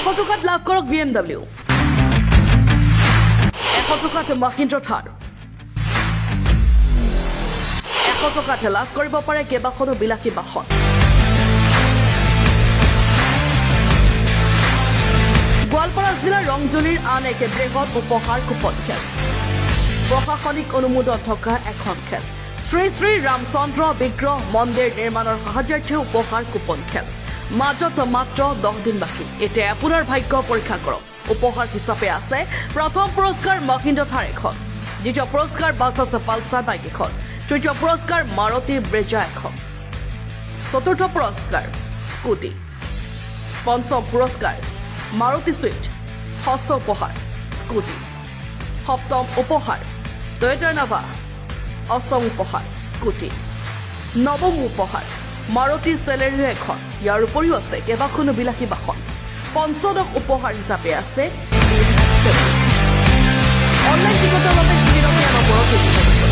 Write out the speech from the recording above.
100 টকাত লাভ কৰক BMW, 100 টকাত মহিন্দ্ৰ থাৰ, 100 টকাত লাভ কৰিব পাৰে কেইবাখনো বিলাসী বাহন। গোৱালপাৰা জিলাৰ ৰংজুলিৰ আন এক বৃহৎ উপহাৰ কুপন খেল। প্ৰশাসনিক অনুমোদন থকা এখন খেল। শ্ৰী শ্ৰী ৰামচন্দ্ৰ বিগ্ৰহ মন্দিৰ নিৰ্মাণৰ সাহায্যাৰ্থে উপহাৰ কুপন খেল। মাজত মাত্ৰ 10 দিন বাকী। এতিয়া আপোনাৰ ভাগ্য পৰীক্ষা কৰক। উপহাৰ হিচাপে আছে প্ৰথম পুৰস্কাৰ মহিন্দ্ৰ থাৰ এখন, দ্বিতীয় পুৰস্কাৰ বাজাজ পালচাৰ বাইক এখন, তৃতীয় পুৰস্কাৰ মাৰুতি ব্ৰেজা এখন, চতুৰ্থ পুৰস্কাৰ স্কুটি, পঞ্চম পুৰস্কাৰ মাৰুতি ছুইফ্ট, ষষ্ঠ উপহাৰ স্কুটি, সপ্তম উপহাৰ টয়টা ইন'ভা, অষ্টম উপহাৰ স্কুটি, নৱম উপহাৰ মাৰুতি চেলেৰিঅ' এখন। ইয়াৰ উপৰিও আছে কেইবাখনো বিলাসী বাহন। পঞ্চদশ উপহাৰ হিচাপে আছে